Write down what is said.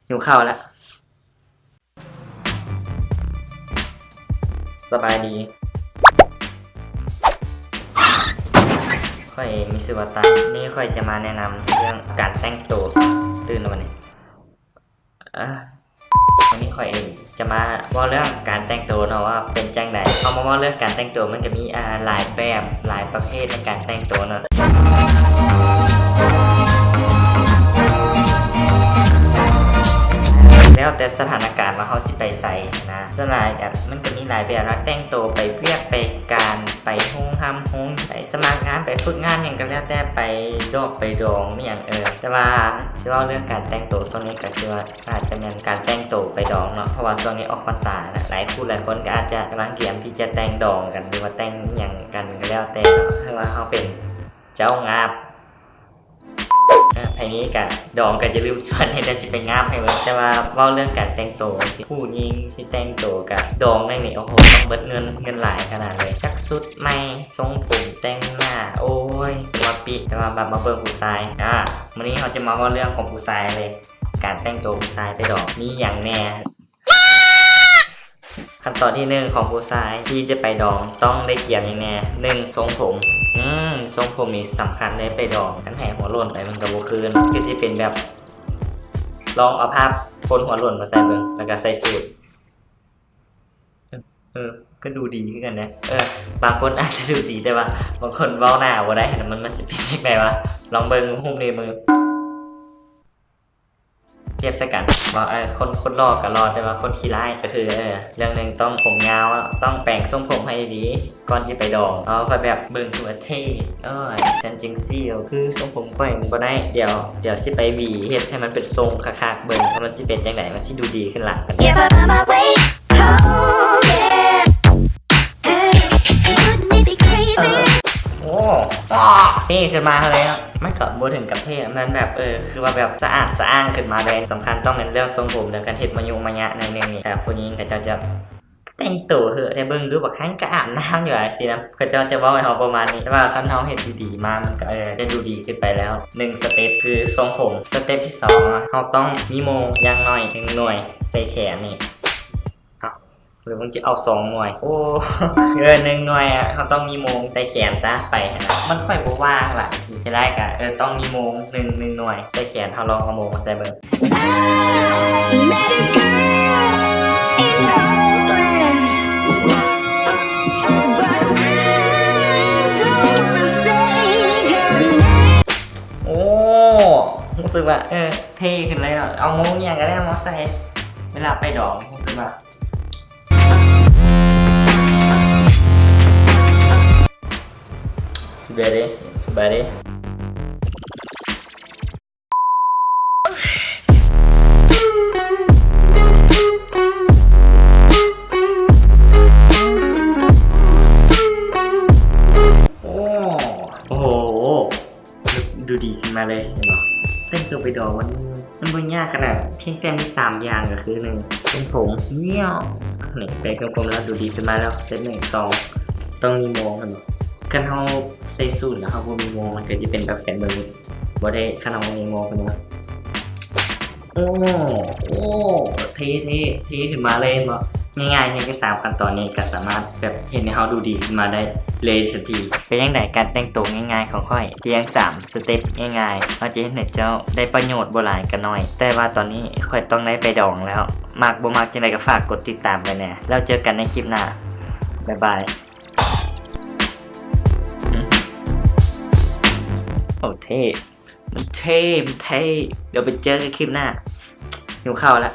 ຫິວເຂົ້າລະ. ສະບາຍດີ. ຂ້ອຍມີຊື່ວ່າຕັນ. ນີ້ຂ້ອຍຈະມາແນະນຳເລື່ອງການແຕ່ງໂຕ. ຕື່ນແລ້ວບັດນີ້. ເອີ ວັນນີ້ຂ້ອຍເອງຈະມາເວົ້າເລື່ອງການແຕ່ງໂຕເນາະ ວ່າເປັນຈັ່ງໃດ. ເຮົາມາເວົ້າເລື່ອງການແຕ່ງໂຕ ມັນກະມີ ອ່າ ຫຼາຍແບບ ຫຼາຍປະເພດໃນການແຕ່ງໂຕເນາະ ແລ້ວແຕ່ສະຖານະການວ່າເຮົາຊິໄປໃສນະ. ສ່ວນຫຼາຍກະ ມັນກະມີຫຼາຍແບບນະ ແຕ່ງໂຕໄປວຽກ ໄປການ ໄປໂຮງຮ່ຳໂຮງ ໄປສະໝັກງານ ໄປຝຶກງານຫຍັງກະແລ້ວແຕ່ ໄປດອກໄປດອງອີ່ຫຍັງ. ເອີ ແຕ່ວ່າຊິເວົ້າເລື່ອງການແຕ່ງໂຕຊ່ວງນີ້ກະຄືວ່າ ອາດຈະແມ່ນການແຕ່ງໂຕໄປດອງເນາະ ເພາະວ່າຊ່ວງນີ້ອອກພັນສານະ ຫຼາຍຄູ່ຫຼາຍຄົນກໍອາດຈະກຳລັງກຽມທີ່ຈະແຕ່ງດອງກັນ ຫຼືວ່າແຕ່ງອີ່ຫຍັງກັນກໍແລ້ວແຕ່ ເພາະວ່າເຮົາເປັນເຈົ້າງາບ. ເອີ ໃຜມີກະດອງກໍຢ່າລືມຊວນ ເຮັດແນວຊິໄປງາບໃຫ້ເບິ່ງ. ແຕ່ວ່າເວົ້າເລື່ອງການແຕ່ງໂຕ ຜູ້ຍິງຊິແຕ່ງໂຕກະດອງແນວນີ້ ໂອ້ໂຫ ຕ້ອງເບິດເງິນ ເງິນຫຼາຍຂະໜາດເລີຍ. ຈັກຊຸດໃໝ່ ຊົງຜົມ ແຕ່ງໜ້າ ໂອ້ຍ ສະມາປິ. ແຕ່ວ່າມາເບິ່ງຜູ້ຊາຍ ອາ ມື້ນີ້ເຮົາຈະມາເວົ້າເລື່ອງຂອງຜູ້ຊາຍເລີຍ. ການແຕ່ງໂຕຜູ້ຊາຍໄປດອງມີຫຍັງແດ່? ຂັ້ນຕອນທີໜຶ່ງຂອງຜູ້ຊາຍທີ່ຈະໄປດອງຕ້ອງໄດ້ກຽມຫຍັງແດ່? ໜຶ່ງ ຊົງຜົມ. ອືມ ຊົງຜົມນີ້ສຳຄັນເດ້ໄປດອງ ຄັນໃຫ້ຫົວໂລ້ນໄປມັນກະບໍ່ຄືນ. ຄືຊິເປັນແບບ ລອງເອົາພາບຄົນຫົວໂລ້ນມາໃສ່ເບິ່ງ ແລ້ວກະໃສ່ສູດ. ເອີ ກະດູດີຄືກັນເດ້. ເອີ ບາງຄົນອາດຈະດູດີ ແຕ່ວ່າບາງຄົນເວົ້າໜ້າບໍ່ໄດ້ ມັນ ມັນຊິເປັນຈັ່ງໃດວະ? ລອງເບິ່ງຮູບນີ້ເບິ່ງ. ທຽບໃສ່ກັນ ວ່າ ເອີ ຄົນ ຄົນຫຼໍ່ກະຫຼໍ່ ແຕ່ວ່າຄົນຂີ້ຮ້າຍກະຄື ເອີ ເລື່ອງໜຶ່ງຕ້ອງຜົມຍາວ ຕ້ອງແປງຊົງຜົມໃຫ້ດີກ່ອນຊິໄປດອງ. ເອົາ ຂ້ອຍແບບເບິ່ງຄືວ່າເທ່ ໂອ້ຍ ຊັ້ນຈັ່ງຊີ້ ຄືຊົງຜົມຂ້ອຍມັນບໍ່ໄດ້. ດຽວ ດຽວຊິໄປຫວີ ເຮັດໃຫ້ມັນເປັນຊົງຄັກໆ ເບິ່ງວ່າມັນຊິເປັນຈັ່ງໃດ ມັນຊິດູດີຂຶ້ນຫຼາຍປານໃດ. ໂອ້ ເທ່ຂຶ້ນມາເລີຍເນາະ. ມັນກະບໍ່ເຖິງກັບເທ່ ມັນແບບ ເອີ ຄືວ່າແບບສະອາດສະອ້ານຂຶ້ນມາເລີຍ. ສຳຄັນຕ້ອງແມ່ນເລື່ອງຊົງຜົມ ແລ້ວກະເຮັດມາຍຸມາຍະໜ້ອຍໜຶ່ງນີ້. ແຕ່ຜູ້ຍິງເຂົາເຈົ້າຈະແຕ່ງໂຕເຮີ້ ແຕ່ເບິ່ງດູ ບາງຄັ້ງກະອາບນ້ຳຢູ່ ຈັ່ງຊີ້ນະ. ເຂົາເຈົ້າຈະເວົ້າໃຫ້ເຮົາປະມານນີ້ ແຕ່ວ່າຄັນເຮົາເຮັດດີໆມາ ມັນກະ ເອີ ຈະດູດີຂຶ້ນໄປແລ້ວ. ໜຶ່ງສະເຕັບຄືຊົງຜົມ. ສະເຕັບທີສອງ ເຮົາຕ້ອງມີໂມງຢ່າງໜ້ອຍໜຶ່ງໜ່ວຍໃສ່ແຂນນີ້. ເອົາ ຫຼືມຶງຈະເອົາສອງໜ່ວຍ? ໂອ້ ເອີ ໜຶ່ງໜ່ວຍ ເຮົາຕ້ອງມີໂມງໃສ່ແຂນຊະ ໄປຫັ້ນນະ. ມັນຂ້ອຍບໍ່ວ່າລະ ຊິໄດ້ກະ ເອີ ຕ້ອງມີໂມງໜຶ່ງ ໜຶ່ງໜ່ວຍໃສ່ແຂນ. ເຮົາລອງເອົາໂມງມາໃສ່ເບິ່ງ. ໂອ້ ຮູ້ສຶກວ່າ ເອີ ເທ່ຂຶ້ນເລີຍເນາະ. ເອົາໂມງຫຍັງກະໄດ້ມາໃສ່ເວລາໄປດອງ ຮູ້ສຶກວ່າ ສະບາຍດີ ສະບາຍດີ. ໂອ້ ໂອ້ໂຫ ດູດີຂຶ້ນມາເລີຍ ເຫັນບໍ່? ແຕ່ງໂຕໄປດອງ ມັນ ມັນບໍ່ຍາກຂະໜາດ ພຽງແຕ່ມີສາມຢ່າງ ກະຄື ໜຶ່ງ ຊົງຜົມ ນີ້ ແປງຊົງຜົມແລ້ວ ດູດີຂຶ້ນມາແລ້ວ. ເຕັບໜຶ່ງ ສອງ ຕ້ອງມີໂມງ ເຫັນບໍ່? ຄັນເຮົາໃສ່ສູດແລ້ວເຮົາບໍ່ມີໂມງ ມັນກະຈະເປັນແບບແບບນີ້ ບໍ່ໄດ້ ຄັນເຮົາບໍ່ມີໂມງ ເຫັນບໍ່? ໂອ້ ໂອ້ ເທ່ ເທ່ ເທ່ຂຶ້ນມາເລີຍ ເຫັນບໍ່? ງ່າຍໆ ພຽງແຕ່ສາມຂັ້ນຕອນນີ້ກະສາມາດແບບເຮັດໃຫ້ເຮົາດູດີຂຶ້ນມາໄດ້ເລີຍທັນທີ. ເປັນຈັ່ງໃດການແຕ່ງໂຕງ່າຍໆຂອງຂ້ອຍ? ພຽງສາມສະເຕັບງ່າຍໆ ອາດຈະເຮັດໃຫ້ເຈົ້າໄດ້ປະໂຫຍດບໍ່ຫຼາຍກະໜ້ອຍ ແຕ່ວ່າຕອນນີ້ຂ້ອຍຕ້ອງໄດ້ໄປດອງແລ້ວ. ມັກບໍ່ມັກຈັ່ງໃດກະຝາກກົດຕິດຕາມໄປແດ່ ແລ້ວເຈີກັນໃນຄລິບໜ້າ ບາຍບາຍ. ໂອ້ ເທ່ ມັນເທ່ ມັນເທ່. ດຽວໄປເຈີກັນຄລິບໜ້າ. ຫິວເຂົ້າລະ.